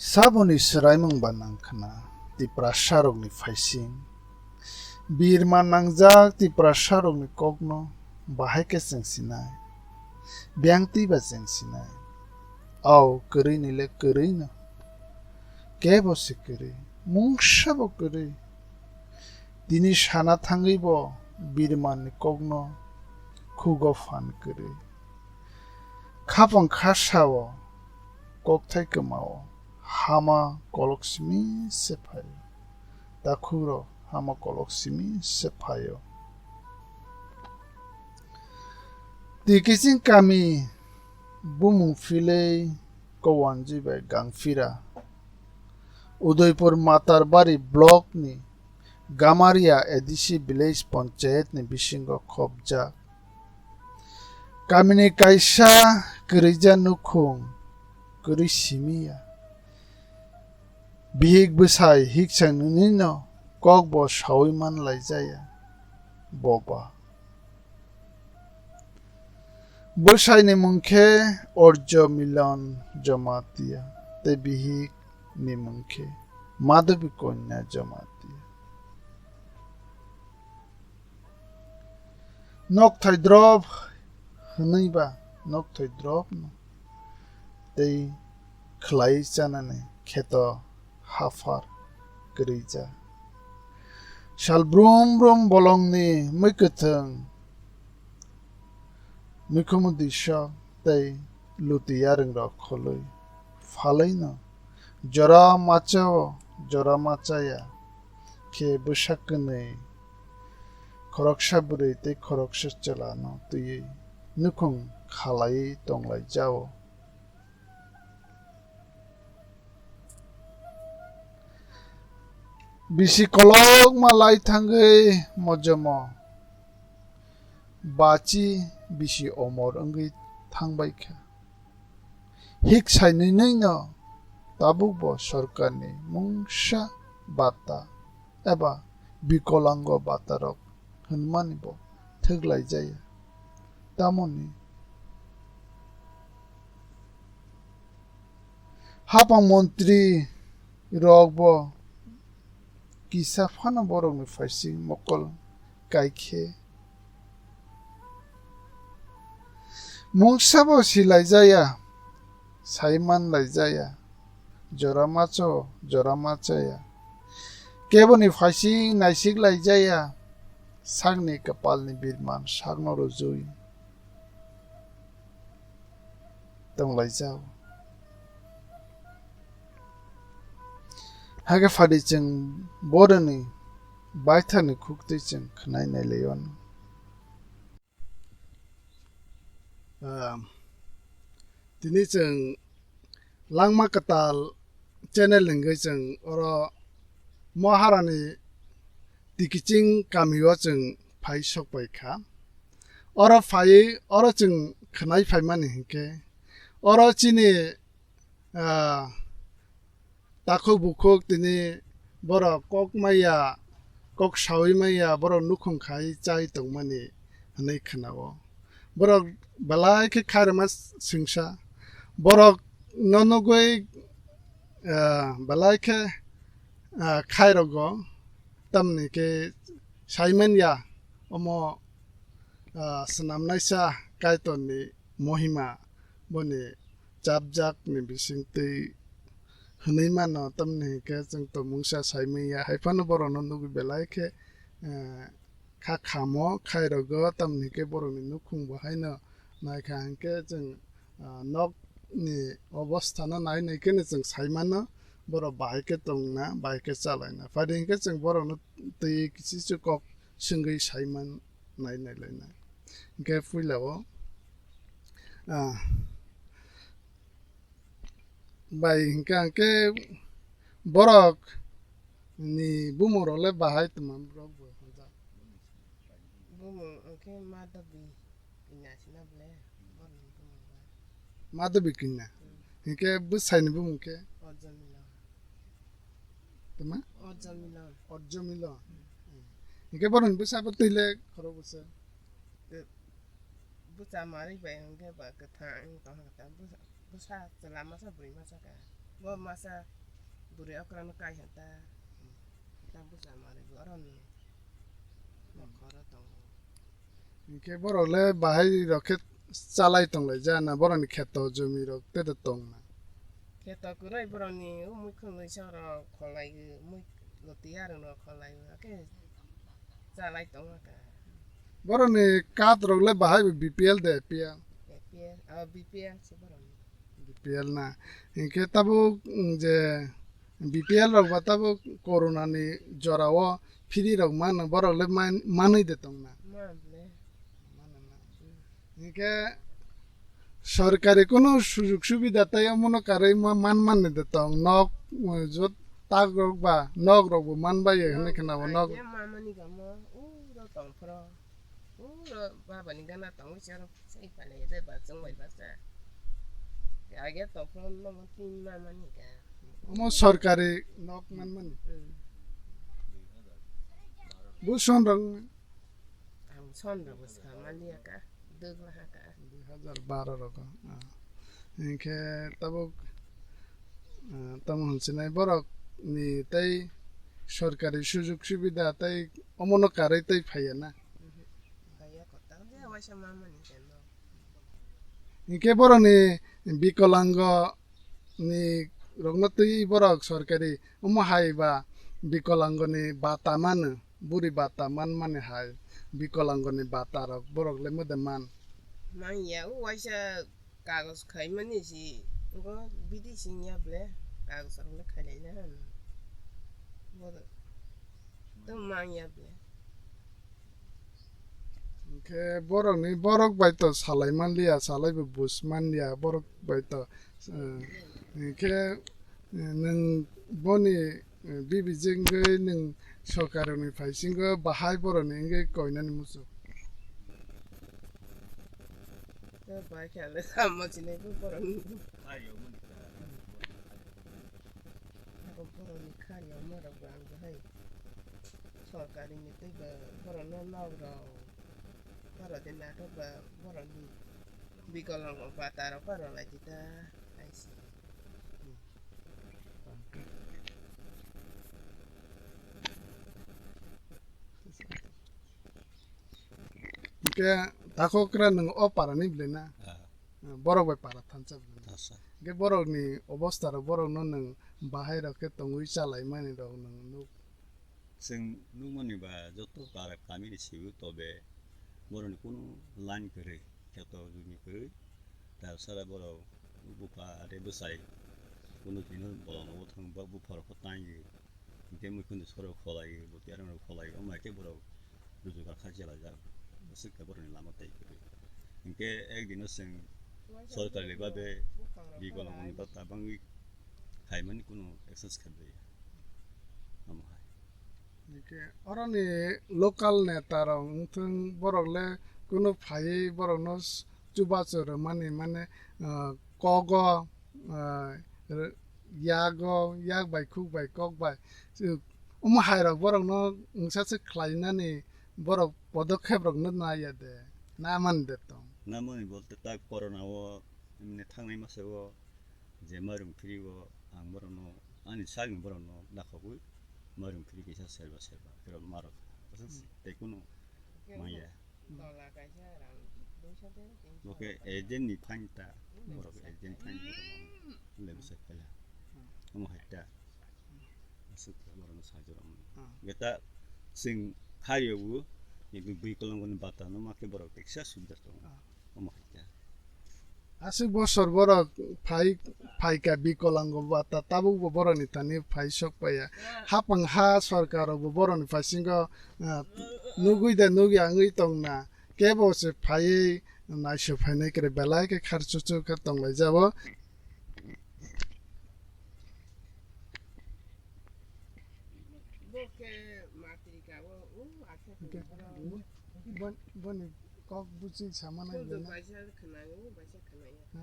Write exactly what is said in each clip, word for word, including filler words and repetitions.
Saboni swraimung ba nang khna Tiprasarokni phaising. Birma nangjak Tiprasarokni kokno bahai khe chwng sinai, biyang twi ba chwng sinai. Au kwrwini le kwrwino. Kebo se kwrwi, mungsa bo kwrwi. Tini sana thangwi bo Birmani kokno khugo phan kwrwi. Khapang kha sao, kokthai kwmao, hama kolok simi se phaio. Takhukro hama kolok simi se phaio. Twi kiching kami bumung philwi Kowanjwi bai Gangphira, Udaipur Matarbari block ni Gamaria A D C village panchayat ni bisingo khopjak. Kamini kaisa kwrwija nukhung kwrwi simi ya. Bihik bwsai hiksa nwnwino kokbo saui man laijaya boba. Bwsaini mung khe Orjo Milon Jamatia tei bihik ni mung khe Madhabi Konya Jamatia. Nokthai drop hwnwi ba nokthai drop no tei khlai chanani kheto haphar kwrwija. Sal brum brum bolongni mwi kwthwng mikhumu disa tei luti yarwng rok kholwi phalwi no jora machao jora machaya khe bwsa kwnwi khoroksa bwrwi tei khoroksa chwla no twiwi nukhung khalaiwi tonglaijao. Bisi kolokma lai thangwi mojomo bachi bisi omor wngwi thangbai kha. Hik sainwi nwi no tabuk bo sorkarni mungsa bata eba bikolango bata rok hwnmani bo thwk laijaya. Tamoni hapang montri rok bo kisa phano borokni phaising mokol kai khe mungsa bo si laijaya, sai man laijaya, jora macho, jora machaya. Keboni phaising naisik laijaya, sakni kwpalni birman sakno rwjui tonglaijao. Hakhe phadi chwng boroni baithani khuktwi chwng khwnai nailaio. Ah, tini chwng Langma Kwtal channel hwnkhe chwng oro Maharani Tikiching kamio chwng phai sokpai kha. Oro phaiwi oro chwng khwnai phaimani hinkhe oro chini, ah, takhuk bukhuk tini borok kok maya, kok saui maya, borok nukhung khai chai tongmani hwnwi khwnao. Borok belai khe khairokma singsa. Borok no nugui, ah, belai khe, ah, khairogo, tamni khe saimanya omo, ah, swnamnaisa Kaitorni mohima boni chapjakni bisingtwi hwnwi mano, tamni hinkhe chwng tongmungsa saimanya, hai phano borokno nugui belai khe, eh, kha khamo, khairogo, tamni hinkhe borokni nukhung bo haino naikha hinkhe chwng, ah, nokni obostha no nai nai kheno chwng sai mano, borok bahai khe tongna, bahai khe chalaina. Phadi hinkhe chwng borokno twi kichichu kok swngwi sai man nai nai laina. Hinkhe puila o, ah, bai hinkhe hinkhe borok ni bumung rok le bahai tongma borok bo hwnjak. Bumung hinkhe Madhabi Kanya sina bole, borok ni bumung ba. Madhabi Kanya. Hmm. Hinkhe bwsai ni bumung khe? Ojamila. Tama? Ojamila. Ojamila. Hmm. Hinkhe borok ni bwsa bo twi le khorok bwsa. Bwsa manwi bai hwnkhe ba kwthang wng tongkha, bwsa, bwsa chwla masa bwrwi masa kha. Bo masa bwrwi okra no kai hwn ta. Ta bwsa manwi bo oro ni nokhoro tongo. Hinkhe borok le bahai rok khe chalai tong lai ja na borok ni kheto jumi rok tei tong na. Kheto kwrwi borok ni o mui khwnwi sa rok kholai o mui loti arung rok kholai o khe chalai tong kha. Borok ni card rok le bahai bo B P L de A P L? A P L, ah, B P L se borok ni. B P L na. Hinkhe tabuk, mm, je B P L rok ba tabuk corona ni jora o free rok mano, borok le man-, manwi de tong na? Man le. Mano na. Hinkhe sorkari kunu sujug subida tei omono karwi ma-, man manwi de tong. Nok, mm, jot tak rok ba nok rok bo man bai hwnwi khna bo nok. Kaisa mamani gamo, uro tong phro. Uro baba ni gana tongo chero. Sai pale de ba chwng bai ba sa. Age to phone no mo tin ma mani ka. Omo sorkari nok man mani. Hmm. Bu son rang. Ang son rang sa mani ka. Dwgla ha ka. Dui hazar baro rok. Ah. Hinkhe tabuk, ah, tamo hwnsinai borok ni tei sorkari sujug subida tei omono karwi tei phaiya na. Mhm. Phaiya ko ta je waisa ma mani ka no. Hinkhe borokni bikolango ni rokno twi borok sorkari omo hai ba bikolango ni bata mano, buri bata man mani hai bikolango ni bata rok borok le mode man. Man ya, o waisa kagos khai mani si, ngo bidi sing ya ble, kagos rok le khai lai na. Bo to man ya ble. Hinkhe borokni, borok bai to salai manliya, salai bo bus manliya, borok bai to, eh, hinkhe, eh, nwng boni, eh, bibi jengwi nwng sorkarni phaisingo bahai borokni wngwi koinani muchuk. Bai khe le samo sinai bo borokni. Abo borokni kha yongma rok bo ang bahai sorkari ni tei ba borokno nok rok borok de nathok ba borokni bikolang rok bata rok borok lai di ta hai se. Hwnkhe takhok kra nwng o para ni bwlwi na? Ah. Borok bai para thansa bwlwi. Thansa. Hwnkhe borok ni obostha rok, borok no nwng bahai rok khe tongwi chalai mani rok nwng nuk. Chwng nukmani ba joto para kami ni sibuk tobe borok ni kunu line kwrwi, kheto jumi kwrwi, ta sara borok bupha ade bwsai kunu tino bolong rok thang ba bupha rok tangwi. Hinkhe muikhwndwi sorok kholai, bwtwi arong rok kholai, omo hai khe borok rujukar kha chelaijak. Aswk khe borokni lama tei kwrwi. Hinkhe ek dino chwng sorkari babe bikolang ni bata bangwi khaimani kunu access khabai. Omo hai. Hinkhe oroni local neta rok wngthung borok le kunu phaiwi borokno s-, chubachu rwmani mane, ah, kogo, ah, r-, yago, yak bai, khuk bai, kok bai. Omo hai rok borokno wngsa se khlainani borok podokhep rokno naiya de, na man de tong. Na mani bolte ta corona o, emni thangnai masa o, je mairum phiri o, ang borokno, ani sagni borokno dakhogwi mairum phiri kisa serba serba, khe rok ma rok. Aswk tei kunu maya. Tola kaisa rang duiso de, tinso. Bo khe agent ni phan ta, borok agent phan borok no le bwsai kaya. Omo hai ta. Aswk khe borok no sajwk rok mano. Geta chwng khaio bo, ni bwi kolong ni bata no ma khe borok teksa subida tongo. Omo hai ta. Aswk bosor borok phai, phaikha bikolango bata tabukbo borokni thani phai sok paiya. Hapang ha sorkar rokbo borokni phaisingo, ah, nugwi de nugya wngwi tongna. Kebo se phaiwi naisok phainai kwrwi belai khe khar chuchuk khe tonglaijabo. Bo khe matrika o, o, aswk. Hwnkhe bo-, boni kok buchi sama nai bwlai na. Baisa khwnaio, baisa khwnaio. Ha?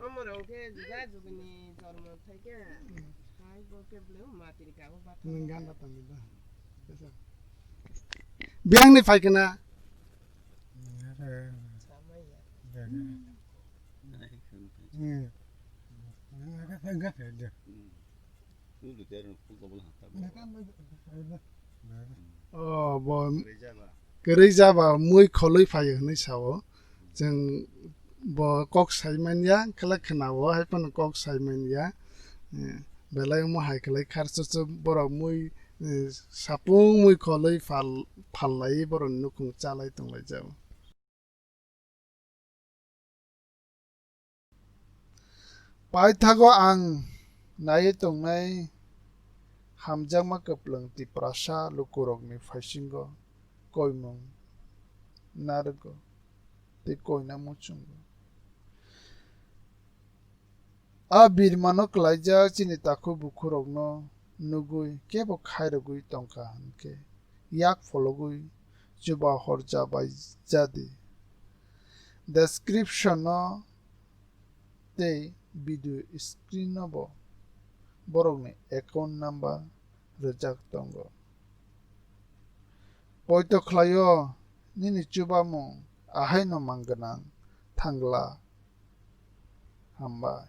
Omo rok khe juda juguni jormo thai khe. Hmm. Hai bo khe bwlai o matrika o batha. Nwng ganda tangwi ba. Biyang ni phai khna. Samaya. Hmm. O bo kwrwi jaba mui kholwi phaio hinwi sao. Chwng bo kok sai manya, khlai khwnao, hai phano kok sai manya. Eh, belai omo hai khlai khar chuchuk borok mui, eh, sapung mui kholwi phal, phal lai borokni nukhung chalai tonglaijao. Paithago ang naiwi tongnai hamjakma kwplwng Tiprasa lukurokni phaisingo koimung narwgo tei koina muchungo. A birmano klaijak chini takhuk bukhurokno nugwi kebo khairogwi tongkha hwnkhe yak phologwi chuba horja bai jadi. Description-o tei video screen-o bo borokni account number rwjak tongo. Poito khlaio nini chubamung ahaino mang gwnang thangla. Hambai.